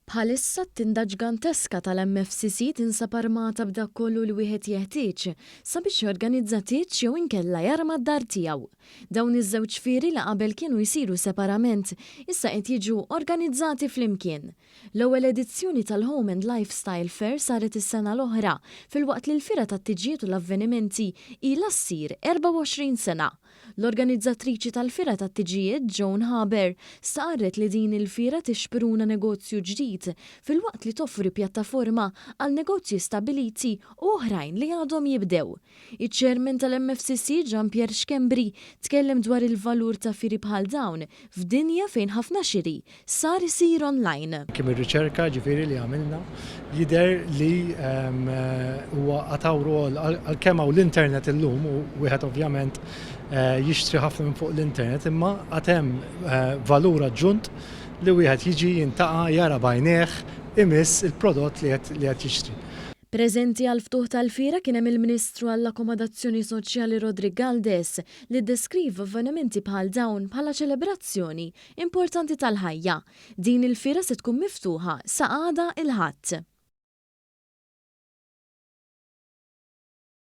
Bħalissa t-tinda ġganteska tal-MFCC tinsab armata b'dak kollu li wieħed jeħtieġ sabiex jorganizza tieġ jew inkella jarma d-dar tiegħu. Dawn iż-żewġ fieri li qabel kienu jsiru separament, issa qed jiġu organizzati flimkien. L-ewwel edizzjoni tal-Home and Lifestyle Fair saret is-sena l-oħra, filwaqt li l-fiera tat-tiġijiet u l-avvenimenti ilha ssir 24 sena. L-organizzatriċi tal-Fiera tat-Tiġijiet, Joan Haber, stqarret li din il-fiera tixpruna negozju ġdid filwaqt li toffri pjattaforma għal negozji stabbiliti u oħrajn li għadhom jibdew. Iċ-Chairman tal-MFCC, Jean Pierre Schembri, tkellem dwar il-valur ta' fieri bħal dawn f'dinja fejn ħafna xiri sar isir online. Anki mir-riċerka ġifieri li għamilna jidher li huwa għad hawn rwol għalkemm hawn l-internet illum u wieħed ovvjament jixtri ħafna minn fuq l-internet imma għad hemm valur aġġunt li wieħed jiġi jintaqa' jara b'għajnejh imiss il-prodott li qed jixtri. Preżenti għall-ftuħ tal-fiera kien hemm il-Ministru għall-Akkomodazzjoni Soċjali Roderick Galdes li ddeskriva avvenimenti bħal dawn bħala ċelebrazzjoni importanti tal-ħajja. Din il-fiera se tkun miftuħa sa għada il-Ħadd.